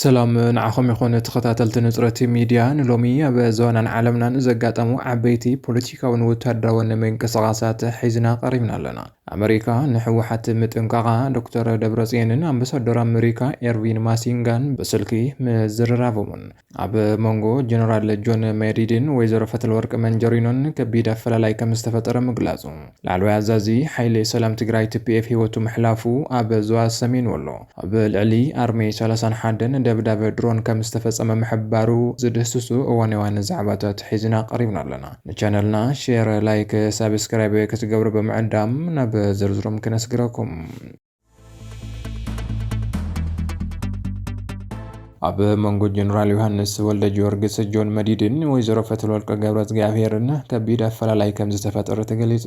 ሰላም ንዓኹም ይኹን ተኸታተልቲ ንጽረቲ ሚድያ። ንሎሚ ኣብ ዞናን ዓለምናን ዘጋጠሙ ዓበይቲ ፖለቲካውን ወታደራውን ምንቅስቓሳት ሒዝና ቀሪብና ኣለና። ኣመሪካ ንህወሓት ምጥንቃቓ፣ ዶክተር ደብረጽዮንን ኣምባሳደር ኣመሪካ ኤርቪን ማሲንጋን ብስልኪ ምዝርራቦምን። ኣብ መንጎ ጀነራል ጆን መዲድን ወይዘሮ ፈትለወርቅ መንጀሪኖን ከቢድ ኣፈላላይ ከም ዝተፈጠረ ምግላጹ። ላዕለዋይ ኣዛዚ ሓይሊ ሰላም ትግራይ ቲ ፒ ኤፍ ህይወቱ ምሕላፉ፣ ኣብ ዞባ ሰሜን ወሎ ኣብ ልዕሊ ኣርሚ ሰላሳን ሓደን ደብዳብ ድሮን ከም ዝተፈጸመ ምሕባሩ ዝድህስሱ እዋን እዋን ዛዕባታት ሒዝና ቀሪብና ኣለና። ንቻነልና ሼር፣ ላይክ፣ ሳብስክራይብ ክትገብሩ ብምዕዳም ናብ ዝርዝሮም ክነስግረኩም። ኣብ መንጎ ጀነራል ዮሃንስ ወልደ ጊዮርጊስ ጆን መዲድን ወይዘሮ ፈትለወርቅ ገብረ እግዚኣብሄርን ከቢድ ኣፈላላይ ከም ዝተፈጠረ ተገሊጹ።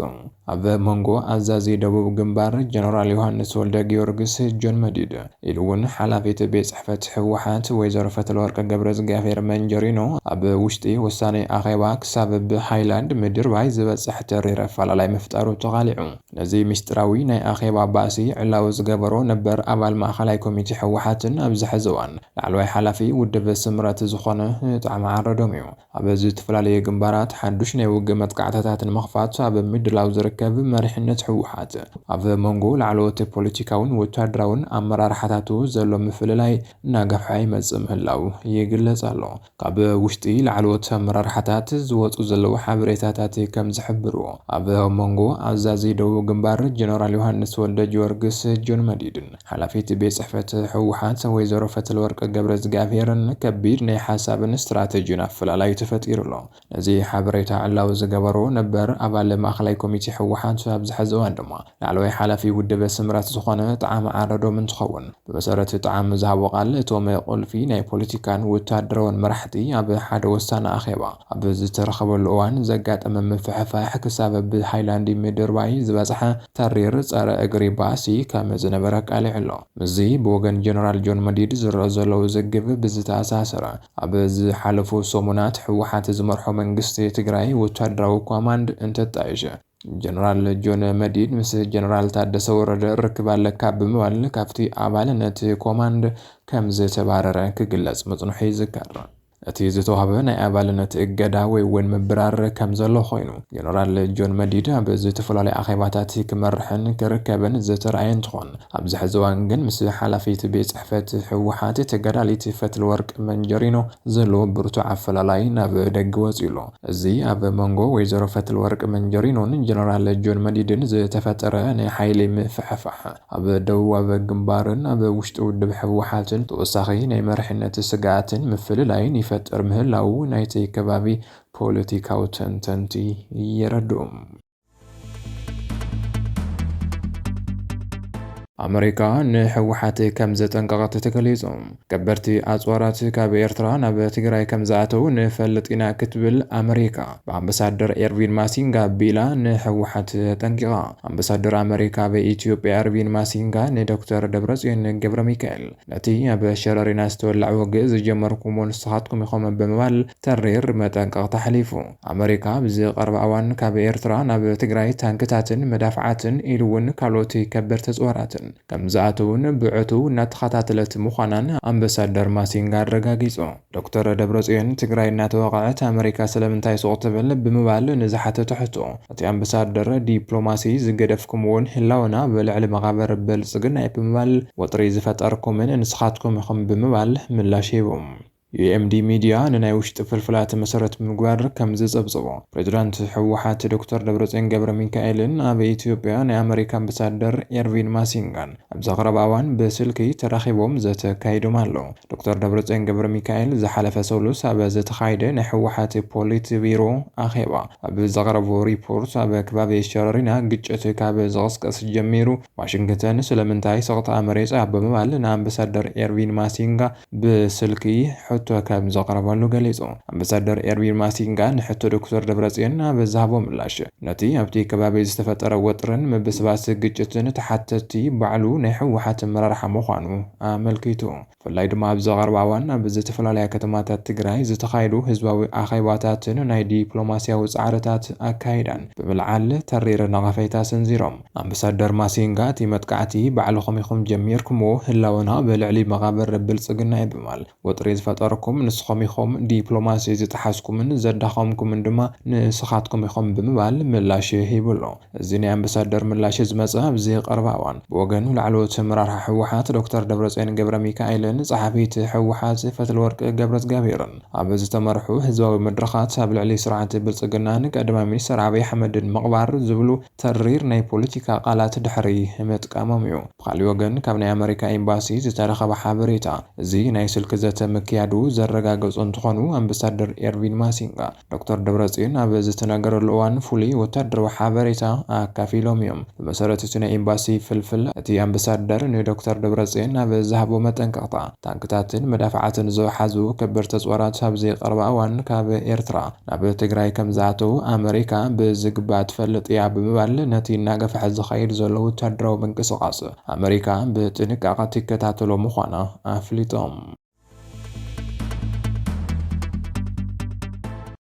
ኣብ መንጎ ኣዛዚ ደቡብ ግንባር ጀነራል ዮሃንስ ወልደ ጊዮርጊስ ጆን መዲድ ኢሉ እውን ሓላፊ እቲ ቤት ጽሕፈት ህወሓት ወይዘሮ ፈትለወርቅ ገብረ እግዚኣብሄር መንጀሪኖ ኣብ ውሽጢ ወሳኒ ኣኼባ ክሳብ ብሃይላንድ ምድርባይ ዝበጽሕ ተሪር ኣፈላላይ ምፍጣሩ ተቓሊዑ። ነዚ ምስጢራዊ ናይ ኣኼባ ባእሲ ዕላዊ ዝገበሮ ነበር ኣባል ማእኸላይ ኮሚቴ ህወሓትን ኣብዚ ሕዚ እዋን ላዕለዋይ ሓላፊ ውድብ ስምረት ዝኾነ ጣዕመ ዓረዶም እዩ። ኣብ ዝተፈላለዩ ግንባራት ሓዱሽ ናይ ውግእ መጥቃዕታታት ንምኽፋት ኣብ ምድላው ዝርከብ መሪሕነት ህወሓት፣ ኣብ መንጎ ላዕለዎት ፖለቲካውን ወታደራውን ኣመራርሓታቱ ዘሎ ምፍልላይ እናገፍሐ ይመጽእ ምህላው ይግለጽ ኣሎ። ካብ ውሽጢ ላዕለዎት ኣመራርሓታት ዝወጹ ዘለዉ ሓበሬታታት ከም ዝሕብርዎ፣ ኣብ መንጎ ኣዛዚ ደቡብ ግንባር ጀነራል ዮሃንስ ወልደ ጊዮርጊስ ጆን መዲድን ሓላፊት ቤት ጽሕፈት ህወሓት ወይዘሮ ፈትለወርቅ ገብረ እግዚኣብሄርን ከቢድ ናይ ሓሳብን ስትራተጂን ኣፈላላይ ተፈጢሩ ኣሎ። ነዚ ሓበሬታ ዕላዊ ዝገበሮ ነበር ኣባል ማእኸላይ ኮሚቴ ህወሓት ኣብዚ ሕዚ እዋን ድማ ላዕለዋይ ሓላፊ ውድብ ስምረት ዝኾነ ጣዕመ ዓረዶም እንትኸውን፣ ብመሰረት ጣዕመ ዝሃቦ ቃል፣ እቶም ቁልፊ ናይ ፖለቲካን ወታደራውን መራሕቲ ኣብ ሓደ ወሳኒ ኣኼባ ኣብ ዝተረኸበሉ እዋን ዘጋጠመ ምፍሕፋሕ ክሳብ ብሃይላንድ ምድርባይ ዝበጽሐ ተሪር ጸረ እግሪ ባእሲ ከም ዝነበረ ኣቃሊዑ ኣሎ። ምስዚ ብወገን ጀነራል ጆን መዲድ ዝረአ ዘሎ ውዝግብ ብዝተኣሳሰረ፣ ኣብ ዝሓለፉ ሰሙናት ህወሓት ዝመርሖ መንግስቲ ትግራይ ወታደራዊ ኮማንድ እንተጣየሸ፣ ጀነራል ጆን መዲድ ምስ ጀነራል ታደሰ ወረደ ርክብ ኣለካ ብምባል ካብቲ ኣባልነት ኮማንድ ከም ዝተባረረ ክግለጽ ምጽንሑ ይዝከር። እቲ ዝተዋህበ ናይ ኣባልነት እገዳ ወይ እውን ምብራር ከም ዘሎ ኮይኑ፣ ጀነራል ጆን መዲድ ኣብ ዝተፈላለዩ ኣኼባታት ክመርሕን ክርከብን ዝተረኣየ እንትኾን፣ ኣብዚ ሕዚ እዋን ግን ምስ ሓላፊት ቤት ጽሕፈት ህወሓት ተጋዳሊት ፈትለወርቅ መንጀሪኖ ዘለዎ ብርቱዕ ኣፈላላይ ናብ ደገ ወፂኡ ኣሎ። እዚ ኣብ መንጎ ወይዘሮ ፈትለወርቅ መንጀሪኖን ጀነራል ጆን መዲድን ዝተፈጠረ ናይ ሓይሊ ምፍሕፋሕ፣ ኣብ ደቡባዊ ግንባርን ኣብ ውሽጢ ውድብ ህወሓትን ተወሳኺ ናይ መሪሕነት ስግኣትን ምፍልላይን ይፈጥር ምህላዉ ናይቲ ከባቢ ፖለቲካዊ ተንተንቲ የረድኡ። ኣመሪካ ንህወሓት ከም ዘጠንቀቐት ተገሊጹ። ከበድቲ ኣጽዋራት ካብ ኤርትራ ናብ ትግራይ ከም ዝኣተው ንፈልጥ ኢና ክትብል ኣመሪካ ብኣምባሳደር ኤርቪን ማሲንጋ ኣቢላ ንህወሓት ኣጠንቂቓ። ኣምባሳደር ኣመሪካ ኣብ ኢትዮጵያ ኤርቪን ማሲንጋ ንዶክተር ደብረጽዮን ገብረ ሚካኤል ነቲ ኣብ ሸረሪና ዝተወላዕ ውግእ ዝጀመርኩሞ ንስኻትኩም ኢኹም ብምባል ተሪር መጠንቀቕታ ኣሕሊፉ። ኣመሪካ ኣብዚ ቀረባ እዋን ካብ ኤርትራ ናብ ትግራይ ታንክታትን መዳፍዓትን ኢሉ እውን ካልኦት ከበድቲ ኣጽዋራትን ከም ዝኣተውን ብዕቱብ እናተኸታተለት ምዃናን ኣምባሳደር ማሲንጋ ኣረጋጊጹ። ዶክተር ደብረጽዮን ትግራይ እናተወቕዐት ኣመሪካ ስለምንታይ ሱቕ ትብል ብምባል ንዝሓተቶ ሕቶ፣ እቲ ኣምባሳደር ዲፕሎማሲ ዝገደፍኩምዎን ህላወና ብልዕሊ መቓብር ብልጽግና እዩ ብምባል ወጥሪ ዝፈጠርኩምን ንስኻትኩም ኢኹም ብምባል ምላሽ ሂቡ። ዩ ኤም ዲ ሚድያ ንናይ ውሽጢ ፍልፍላት መሰረት ብምግባር ከም ዝጸብጸቦ፣ ፕሬዚዳንት ህወሓት ዶክተር ደብረጽዮን ገብረ ሚካኤልን ኣብ ኢትዮጵያ ናይ ኣመሪካ ኣምባሳደር ኤርቪን ማሲንጋን ኣብዚ ቀረባ እዋን ብስልኪ ተራኺቦም ዘተ ኣካይዶም ኣለዉ። ዶክተር ደብረጽዮን ገብረ ሚካኤል ዝሓለፈ ሰሉስ ኣብ ዝተኻየደ ናይ ህወሓት ፖሊት ቢሮ ኣኼባ ኣብ ዘቕረቦ ሪፖርት፣ ኣብ ከባቢ ሸረሪና ግጭት ካብ ዝቕስቀስ ጀሚሩ ዋሽንግተን ስለምንታይ ስቕታ መሬጻ ብምባል ንኣምባሳደር ኤርቪን ማሲንጋ ብስልኪ ሕቶ ሕቶ ከም ዘቕረበሉ ገሊጹ። ኣምባሳደር ኤርቪን ማሲንጋ ንሕቶ ዶክተር ደብረጽዮን ኣብ ዝሃቦ ምላሽ፣ ነቲ ኣብቲ ከባቢ ዝተፈጠረ ወጥርን ምብስባስ ግጭትን ተሓተቲ ባዕሉ ናይ ህወሓት ኣመራርሓ ምዃኑ ኣመልኪቱ። ብፍላይ ድማ ኣብዚ ቀረባ እዋን ኣብ ዝተፈላለያ ከተማታት ትግራይ ዝተኻየዱ ህዝባዊ ኣኼባታትን ናይ ዲፕሎማስያዊ ጻዕርታት ኣካይዳን ብምልዓል ተሪር ነቐፌታ ሰንዚሮም። ኣምባሳደር ማሲንጋ፣ እቲ መጥቃዕቲ ባዕልኹም ኢኹም ጀሚርኩምዎ፣ ህላወና ብልዕሊ መቓብር ብልጽግና እዩ ብምባል፣ ወጥሪ ዝፈጠርኩም ንስኹም ኢኹም፣ ዲፕሎማሲ ዝጠሓስኩምን ዘዳኸምኩምን ድማ ንስኻትኩም ኢኹም ብምባል ምላሽ ሂቡ ኣሎ። እዚ ናይ ኣምባሳደር ምላሽ ዝመጸ ኣብዚ ቀረባ እዋን፣ ብወገኑ ላዕለዎት ኣመራርሓ ህወሓት ዶክተር ደብረጽዮን ገብረ ሚካኤልን ጸሓፊት ህወሓት ፈትለወርቅ ገብረ እግዚኣብሔርን ኣብ ዝተመርሑ ህዝባዊ መድረኻት ኣብ ልዕሊ ስርዓት ብልጽግናን ቀዳማይ ሚኒስትር ኣብይ ኣሕመድን ምቕባር ዝብሉ ተሪር ናይ ፖለቲካ ቃላት ድሕሪ ምጥቃሞም እዩ። ብኻልእ ወገን፣ ካብ ናይ ኣመሪካ ኤምባሲ ዝተረኸበ ሓበሬታ፣ እዚ ናይ ስልኪ ዘተ ምክያዱ ዘረጋገጹ እንትኾኑ፣ ኣምባሳደር ኤርቪን ማሲንጋ ዶክተር ደብረጽዮን ኣብ ዝተነገረሉ እዋን ፍሉይ ወታደራዊ ሓበሬታ ኣካፊሎም እዮም። ብመሰረት እቲ ናይ ኤምባሲ ፍልፍል፣ እቲ ኣምባሳደር ንዶክተር ደብረጽዮን ኣብ ዝሃቦ መጠንቀቕታ፣ ታንክታትን መዳፍዓትን ዝሓዙ ከበድቲ ኣጽዋራት ኣብዚ ቀረባ እዋን ካብ ኤርትራ ናብ ትግራይ ከም ዝኣተው ኣመሪካ ብዝግባእ ትፈልጥ እያ ብምባል፣ ነቲ እናገፍሐ ዝኸይድ ዘሎ ወታደራዊ ምንቅስቓስ ኣመሪካ ብጥንቃቐ ትከታተሎ ምዃና ኣፍሊጦም።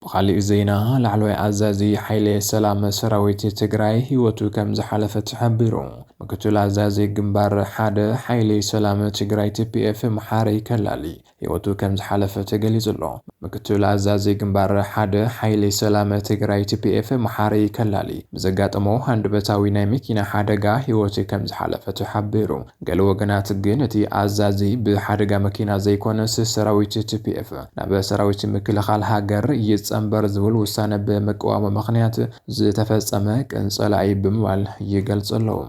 ብኻሊእ ዜና፣ ላዕለዋይ ኣዛዚ ሓይሊ ሰላም ሰራዊት ትግራይ ህይወቱ ከም ዝሓለፈ ተሓቢሩ። ምክትል ኣዛዚ ግንባር ሓደ ሓይሊ ሰላም ትግራይ፣ ቲ ፒ ኤፍ፣ መሓሪ ከላሊ ህይወቱ ከም ዝሓለፈ ተገሊጹ ኣሎ። ምክትል ኣዛዚ ግንባር ሓደ ሓይሊ ሰላም ትግራይ፣ ቲ ፒ ኤፍ፣ መሓሪ ከላሊ ብዘጋጠሞ ሃንደበታዊ ናይ መኪና ሓደጋ ህይወቱ ከም ዝሓለፈ ተሓቢሩ። ገለ ወገናት ግን፣ እቲ ኣዛዚ ብሓደጋ መኪና ዘይኮነስ ሰራዊት ቲ ፒ ኤፍ ናብ ሰራዊት ምክልኻል ሃገር ይጸንበር ዝብል ውሳነ ብምቅዋሙ ምኽንያት ዝተፈጸመ ቅንጸላ እዩ ብምባል ይገልጹ ኣለዉ።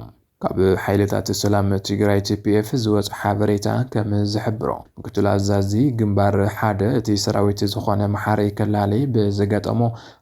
ካብ ሓይልታት ሰላም ትግራይ፣ ቲ ፒ ኤፍ፣ ዝወጸ ሓበሬታ ከም ዝሕብሮ፣ ምክትል ኣዛዚ ግንባር ሓደ እቲ ሰራዊት ዝኾነ መሓሪ ከላሊ ብዘጋጠሞ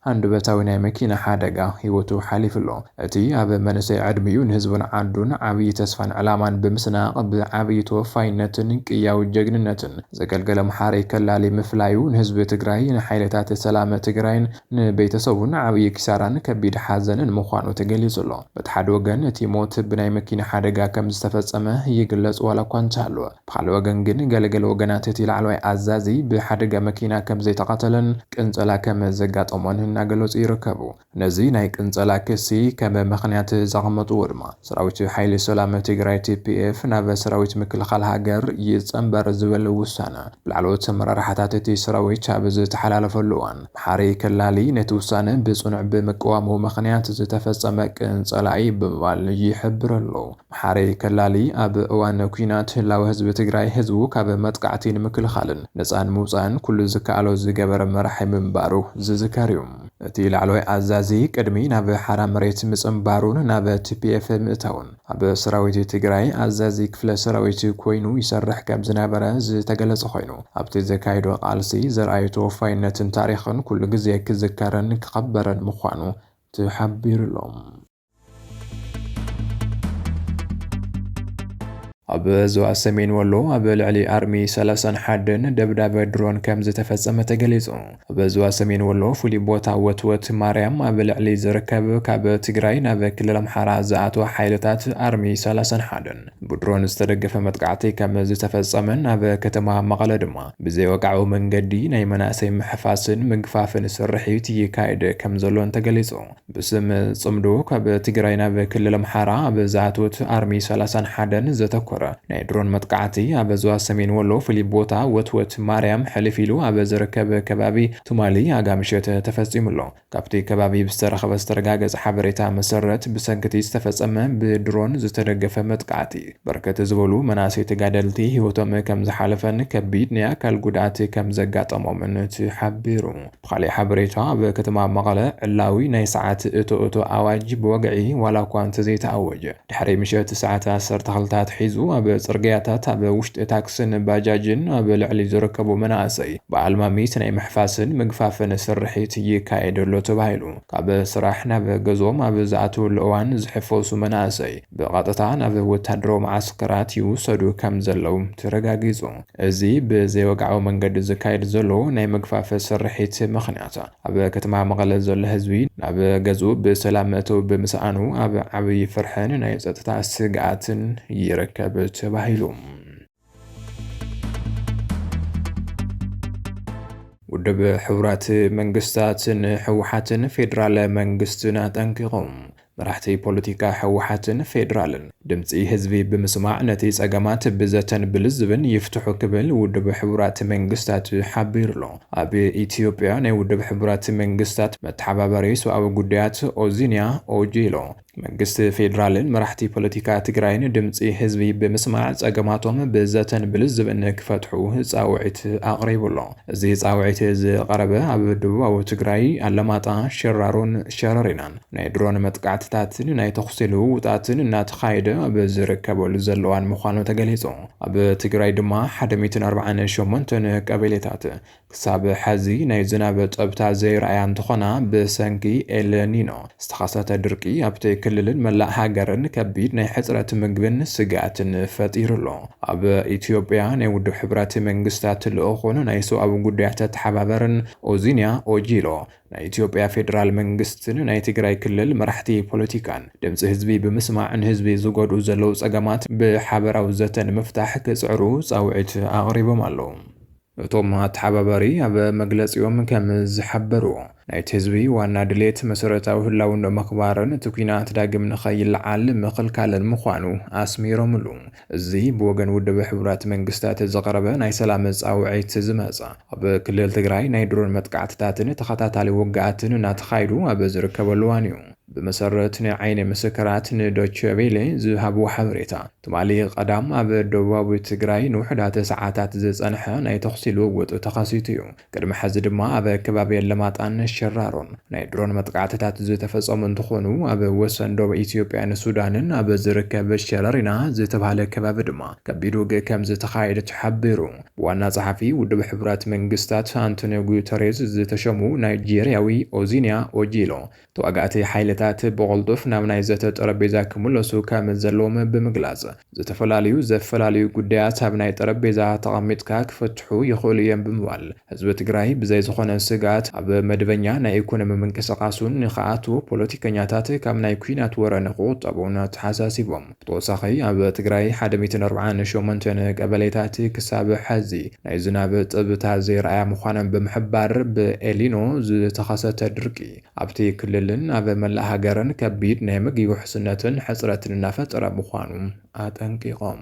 ሃንደበታዊ ናይ መኪና ሓደጋ ህይወቱ ሓሊፉ ኣሎ። እቲ ኣብ መንእሰይ ዕድሚኡ ንህዝቡን ዓዱን ዓብዪ ተስፋን ዕላማን ብምስናቕ፣ ብዓብዪ ተወፋይነትን ቅያዊ ጀግንነትን ዘገልገለ መሓሪ ከላሊ ምፍላዩ፣ ንህዝቢ ትግራይ፣ ንሓይልታት ሰላም ትግራይን ንቤተሰቡን ዓብዪ ኪሳራን ከቢድ ሓዘንን ምዃኑ ተገሊጹ ኣሎ። በቲ ሓደ ወገን፣ እቲ ሞት ብናይ መኪና ሓደጋ ከም ዝተፈጸመ ይግለጽ ዋላ እኳ እንተሃለወ፣ ብኻልእ ወገን ግን፣ ገለገለ ወገናት እቲ ላዕለዋይ ኣዛዚ ብሓደጋ መኪና ከም ዘይተቐተለን ቅንጸላ ከም ዘጋጠሞን እናገለጹ ይርከቡ። ነዚ ናይ ቅንጸላ ክሲ ከም ምኽንያት ዘቐመጥዎ ድማ፣ ሰራዊት ሓይሊ ሰላም ትግራይ፣ ቲ ፒ ኤፍ፣ ናብ ሰራዊት ምክልኻል ሃገር ይጸንበር ዝብል ውሳነ ብላዕለዎት ኣመራርሓታት እቲ ሰራዊት ኣብ ዝተሓላለፈሉ እዋን፣ መሓሪ ከላሊ ነቲ ውሳነ ብጽኑዕ ብምቅዋሙ ምኽንያት ዝተፈጸመ ቅንጸላ እዩ ብምባል ይሕብር ኣሎ። መሓሪ ከላሊ ኣብ እዋን ኲናት ህላወ ህዝቢ ትግራይ፣ ህዝቡ ካብ መጥቃዕቲ ንምክልኻልን ነፃ ንምውፃእን ኩሉ ዝከኣሎ ዝገበረ መራሒ ምንባሩ ዝዝከር እዩ። እቲ ላዕለዋይ ኣዛዚ ቅድሚ ናብ ሓራ መሬት ምፅንባሩን ናብ ቲ ፒ ኤፍ ምእታውን፣ ኣብ ሰራዊት ትግራይ ኣዛዚ ክፍለ ሰራዊት ኮይኑ ይሰርሕ ከም ዝነበረ ዝተገለጸ ኮይኑ፣ ኣብቲ ዘካየዶ ቃልሲ ዘርኣዮ ተወፋይነትን ታሪኽን ኩሉ ግዜ ክዝከርን ክኸበርን ምዃኑ ተሓቢሩ ኣሎ። ኣብ ዞባ ሰሜን ወሎ ኣብ ልዕሊ ኣርሚ ሰላሳን ሓደን ደብዳበ ድሮን ከም ዝተፈጸመ ተገሊጹ። ኣብ ዞባ ሰሜን ወሎ ፍሉይ ቦታ ወትወት ማርያም ኣብ ልዕሊ ዝርከብ ካብ ትግራይ ናብ ክልል ኣምሓራ ዝኣተወ ሓይልታት ኣርሚ ሰላሳን ሓደን ብድሮን ዝተደገፈ መጥቃዕቲ ከም ዝተፈጸመን ኣብ ከተማ መቐለ ድማ ብዘይ ወግዓዊ መንገዲ ናይ መናእሰይ ምሕፋስን ምግፋፍን ስርሒት ይካየድ ከም ዘሎን ተገሊጹ። ብስም ጽምዶ ካብ ትግራይ ናብ ክልል ኣምሓራ ኣብ ዝኣተወት ኣርሚ ሰላሳን ሓደን ዘተኮረ ናይ ድሮን መጥቃዕቲ ኣብ ዞባ ሰሜን ወሎ ፍሉይ ቦታ ወትወት ማርያም ሕልፍ ኢሉ ኣብ ዝርከብ ከባቢ ቱማሊ ኣጋ ምሸት ተፈጺሙ ኣሎ። ካብቲ ከባቢ ብዝተረኸበ ዝተረጋገጸ ሓበሬታ መሰረት፣ ብሰንክቲ ዝተፈጸመ ብድሮን ዝተደገፈ መጥቃዕቲ፣ በርከት ዝበሉ መናእሰይ ተጋደልቲ ህይወቶም ከም ዝሓለፈን ከቢድ ናይ ኣካል ጉድኣት ከም ዘጋጠሞምን ተሓቢሩ። ብኻልእ ሓበሬታ፣ ኣብ ከተማ መቐለ ዕላዊ ናይ ሰዓት እቶ እቶ ኣዋጅ ብወግዒ ዋላ እኳ እንተዘይተኣወጀ፣ ድሕሪ ምሸት ሰዓት ዓሰርተ ክልተ ኣትሒዙ ኣብ ጽርግያታት፣ ኣብ ውሽጢ ታክስን ባጃጅን ኣብ ልዕሊ ዝርከቡ መናእሰይ ብኣልማሚት ናይ ምሕፋስን ምግፋፍን ስርሒት ይካየድ ኣሎ ተባሂሉ። ካብ ስራሕ ናብ ገዝኦም ኣብ ዝኣትውሉ እዋን ዝሕፈሱ መናእሰይ ብቐጥታ ናብ ወታደራዊ መዓስከራት ይውሰዱ ከም ዘለዉ ተረጋጊጹ። እዚ ብዘይወግዓዊ መንገዲ ዝካየድ ዘሎ ናይ ምግፋፍ ስርሒት ምኽንያት፣ ኣብ ከተማ መቐለ ዘሎ ህዝቢ ናብ ገዝኡ ብሰላም ምእታው ብምስኣኑ ኣብ ዓብዪ ፍርሕን ናይ ጸጥታ ስግኣትን ይርከብ ተባሂሉ። ውድብ ሕቡራት መንግስታት ንህወሓትን ፌዴራል መንግስትን ኣጠንቂቖም። መራሕቲ ፖለቲካ ህወሓትን ፌዴራልን ድምፂ ህዝቢ ብምስማዕ ነቲ ጸገማት ብዘተን ብልዝብን ይፍትሑ ክብል ውድብ ሕቡራት መንግስታት ሓቢሩ ኣሎ። ኣብ ኢትዮጵያ ናይ ውድብ ሕቡራት መንግስታት መተሓባበሪ ሰብኣዊ ጉዳያት ኦዚንያ ኦጂሎ፣ መንግስቲ ፌዴራልን መራሕቲ ፖለቲካ ትግራይን ድምፂ ህዝቢ ብምስማዕ ጸገማቶም ብዘተን ብልዝብን ክፈትሑ ጻውዒት ኣቕሪቡ ኣሎ። እዚ ጻውዒት ዝቐረበ ኣብ ደቡባዊ ትግራይ ኣለማጣ፣ ሽራሮን ሸረሪናን ናይ ድሮን መጥቃዕትታትን ናይ ተኹሲ ልውውጣትን እናተኻየደ ኣብ ዝርከበሉ ዘለዋን ምዃኑ ተገሊጹ። ኣብ ትግራይ ድማ ሓደ ሚእትን ኣርባዓን ሸሞንተን ቀበሌታት ክሳብ ሐዚ ናይ ዝናብ ጸብታ ዘይረኣያ እንትኾና፣ ብሰንኪ ኤል ኒኖ ዝተኸሰተ ድርቂ ኣብቲ ክልልን መላእ ሃገርን ከቢድ ናይ ሕጽረት ምግብን ስግኣትን ፈጢሩ ኣሎ። ኣብ ኢትዮጵያ ናይ ውድብ ሕቡራት መንግስታት ልኡኹን ናይ ሰብኣዊ ጉዳያት ተተሓባበርን ኦዚንያ ኦጂሎ፣ ናይ ኢትዮጵያ ፌዴራል መንግስትን ናይ ትግራይ ክልል መራሕቲ ፖለቲካን ድምፂ ህዝቢ ብምስማዕ ንህዝቢ ዝጎድኡ ዘለዉ ጸገማት ብሓበራዊ ዘተ ንምፍታሕ ክጽዕሩ ጻውዒት ኣቕሪቦም ኣለዉ። እቶም ኣተሓባባሪ ኣብ መግለጺኦም ከም ዝሓበርዎ፣ ናይቲ ህዝቢ ዋና ድሌት መሰረታዊ ህላውንኡ ምኽባርን እቲ ኲናት ዳግም ንኸይለዓል ምኽልካልን ምዃኑ ኣስሚሮምሉ። እዚ ብወገን ውድብ ሕቡራት መንግስታት ዝቐረበ ናይ ሰላም ጻውዒት ዝመጸ፣ ኣብ ክልል ትግራይ ናይ ድሮን መጥቃዕትታትን ተኸታታሊ ውግኣትን እናተኻየዱ ኣብ ዝርከበሉ እዋን እዩ። ብመሰረት ናይ ዓይኒ ምስክራት ንዶቼ ቬሌ ዝሃብዎ ሓበሬታ፣ ትማሊ ቀዳም ኣብ ደቡባዊ ትግራይ ንውሑዳት ሰዓታት ዝጸንሐ ናይ ተኹሲ ልውውጥ ተኸሲቱ እዩ። ቅድሚ ሕዚ ድማ ኣብ ከባቢ ኣለማጣን ሸራሮን ናይ ድሮን መጥቃዕትታት ዝተፈጸሙ እንትኾኑ፣ ኣብ ወሰን ዶብ ኢትዮጵያን ሱዳንን ኣብ ዝርከብ ሸረሪና ዝተባህለ ከባቢ ድማ ከቢድ ውግእ ከም ዝተኻየደ ተሓቢሩ። ብዋና ጸሓፊ ውድብ ሕቡራት መንግስታት ኣንቶኒዮ ጉተሬዝ ዝተሸሙ ናይጄርያዊ ኦዚንያ ኦጂሎ፣ ተዋጋእቲ ሓይልታት ብቕልጡፍ ናብ ናይ ዘተ ጠረጴዛ ክምለሱ ከም ዘለዎም ብምግላጽ፣ ዝተፈላለዩ ዘፈላለዩ ጉዳያት ኣብ ናይ ጠረጴዛ ተቐሚጥካ ክፈትሑ ይኽእሉ እዮም ብምባል፣ ህዝቢ ትግራይ ብዘይ ዝኾነ ስግኣት ኣብ መደበኛ ናይ ኢኮኖሚ ምንቅስቓሱ ንኽኣቱ፣ ፖለቲከኛታት ካብ ናይ ኲናት ወረ ንኽቑጠቡን ኣተሓሳሲቦም። ብተወሳኺ፣ ኣብ ትግራይ ሓደ ሚእትን ኣርባዓን ሸሞንተን ቀበሌታት ክሳብ ሐዚ ናይ ዝናብ ጸብታ ዘይረኣያ ምዃነን ብምሕባር፣ ብኤሊኖ ዝተኸሰተ ድርቂ ኣብቲ ክልልን ኣብ መላእ ሃገርን ከቢድ ናይ ምግቢ ውሕስነትን ሕጽረትን እናፈጠረ ምዃኑ ኣጠንቂቖም።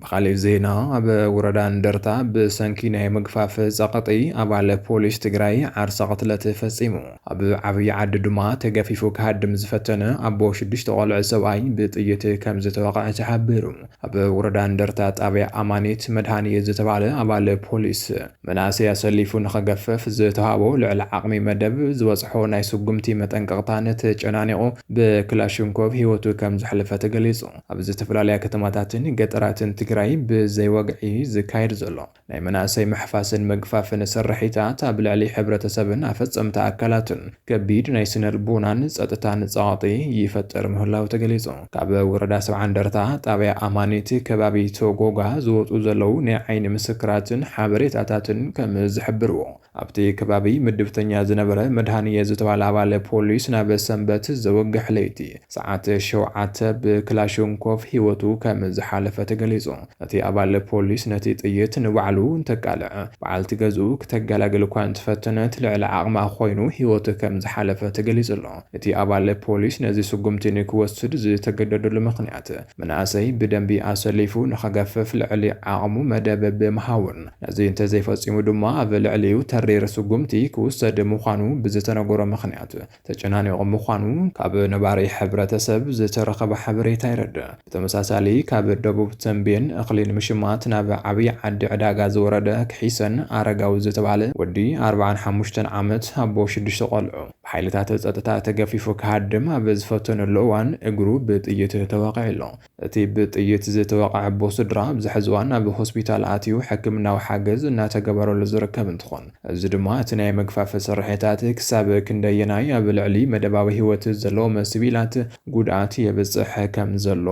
ብኻልእ ዜና፣ ኣብ ወረዳ እንደርታ ብሰንኪ ናይ ምግፋፍ ጸቕጢ ኣባል ፖሊስ ትግራይ ዓርሰ ቅትለት ፈጺሙ። ኣብ ዓብዪ ዓዲ ድማ ተገፊፉ ክሃድም ዝፈተነ ኣቦ ሽዱሽተ ቆልዑ ሰብኣይ ብጥይት ከም ዝተወቕዐ ተሓቢሩ። ኣብ ወረዳ እንደርታ ጣብያ ኣማኒት መድሃኒ ዝተባህለ ኣባል ፖሊስ፣ መናእሰይ ኣሰሊፉ ንኸገፍፍ ዝተዋህቦ ልዕሊ ዓቕሚ መደብ ዝበጽሖ ናይ ስጉምቲ መጠንቀቕታን ተጨናኒቑ ብክላሽንኮቭ ህይወቱ ከም ዘሕለፈ ተገሊጹ። ኣብ ዝተፈላለያ ከተማታትን ገጠራትን ትግራይ ብዘይ ወግዒ ዝካየድ ዘሎ ናይ መናእሰይ ምሕፋስን ምግፋፍን ስርሒታት ኣብ ልዕሊ ሕብረተሰብን ኣፈጸምቲ ኣካላትን ከቢድ ናይ ስነ ልቦናን ጸጥታን ጸቕጢ ይፈጥር ምህላው ተገሊጹ። ካብ ወረዳ ሰብዓ እንደርታ ጣብያ ኣማኒት ከባቢ ቶጎጋ ዝወጹ ዘለዉ ናይ ዓይኒ ምስክራትን ሓበሬታታትን ከም ዝሕብርዎ፣ ኣብቲ ከባቢ ምድብተኛ ዝነበረ መድሃንየ ዝተባህለ ኣባል ፖሊስ ናብ ሰንበት ዘወግሕ ለይቲ ሰዓት ሸውዓተ ብክላሽንኮቭ ህይወቱ ከም ዝሓለፈ ተገሊጹ። እቲ ኣባል ፖሊስ ነቲ ጥይት ንባዕሉ እንተቃልዕ፣ በዓልቲ ገዝኡ ክተገላግል እኳ እንተፈተነት፣ ልዕሊ ዓቕማ ኮይኑ ህይወቱ ከም ዝሓለፈ ተገሊጹ ኣሎ። እቲ ኣባል ፖሊስ ነዚ ስጉምቲ ንክወስድ ዝተገደደሉ ምኽንያት፣ መናእሰይ ብደንቢ ኣሰሊፉ ንኸገፍፍ ልዕሊ ዓቕሙ መደብ ብምሃቡን፣ ነዚ እንተዘይፈጺሙ ድማ ኣብ ልዕሊኡ ተሪር ስጉምቲ ክውሰድ ምዃኑ ብዝተነገሮ ምኽንያት ተጨናኒቑ ምዃኑ ካብ ነባሪ ሕብረተሰብ ዝተረኸበ ሓበሬታ የረድእ። ብተመሳሳሊ፣ ካብ ደቡብ ተንቤን እኽሊ ንምሽማት ናብ ዓብዪ ዓዲ ዕዳጋ ዝወረደ ክሒሰን ኣረጋዊ ዝተባህለ ወዲ ኣርባዓን ሓሙሽተን ዓመት ኣቦ ሽዱሽተ ቆልዑ ብሓይልታት ጸጥታ ተገፊፉ ክሃድም ኣብ ዝፈተነሉ እዋን እግሩ ብጥይት ተወቒዑ ኣሎ። እቲ ብጥይት ዝተወቕዐ ኣቦ ስድራ ኣብዚ ሕዚ እዋን ኣብ ሆስፒታል ኣትዩ ሕክምናዊ ሓገዝ እናተገበረሉ ዝርከብ እንትኾን፣ እዚ ድማ እቲ ናይ ምግፋፍ ስርሒታት ክሳብ ክንደየናይ ኣብ ልዕሊ መደባዊ ህይወት ዘለዎም ሲቪላት ጉድኣት የብፅሕ ከም ዘሎ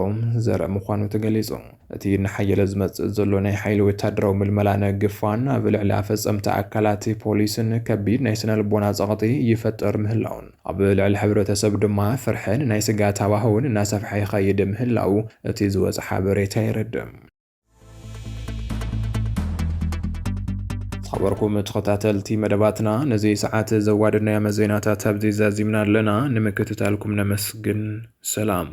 ዘርኢ ምዃኑ ተገሊጹ። እቲ እናሓየለ ዝመጽእ ዘሎ ናይ ሓይሊ ወታደራዊ ምልመላን ግፋን ኣብ ልዕሊ ኣፈጸምቲ ኣካላት ፖሊስን ከቢድ ናይ ስነ ልቦና ጸቕጢ ይፈጥር ምህላውን፣ ኣብ ልዕሊ ሕብረተሰብ ድማ ፍርሕን ናይ ስጋት ሃዋህውን እናሰፍሐ ይኸይድ ምህላው እቲ ዝወጸ ሓበሬታ የረድእ። ዝኸበርኩም ተኸታተልቲ መደባትና፣ ነዚ ሰዓት ዘዋደድናዮም ዜናታት ኣብዚ ዛዚምና ኣለና። ንምክትታልኩም ነመስግን። ሰላም።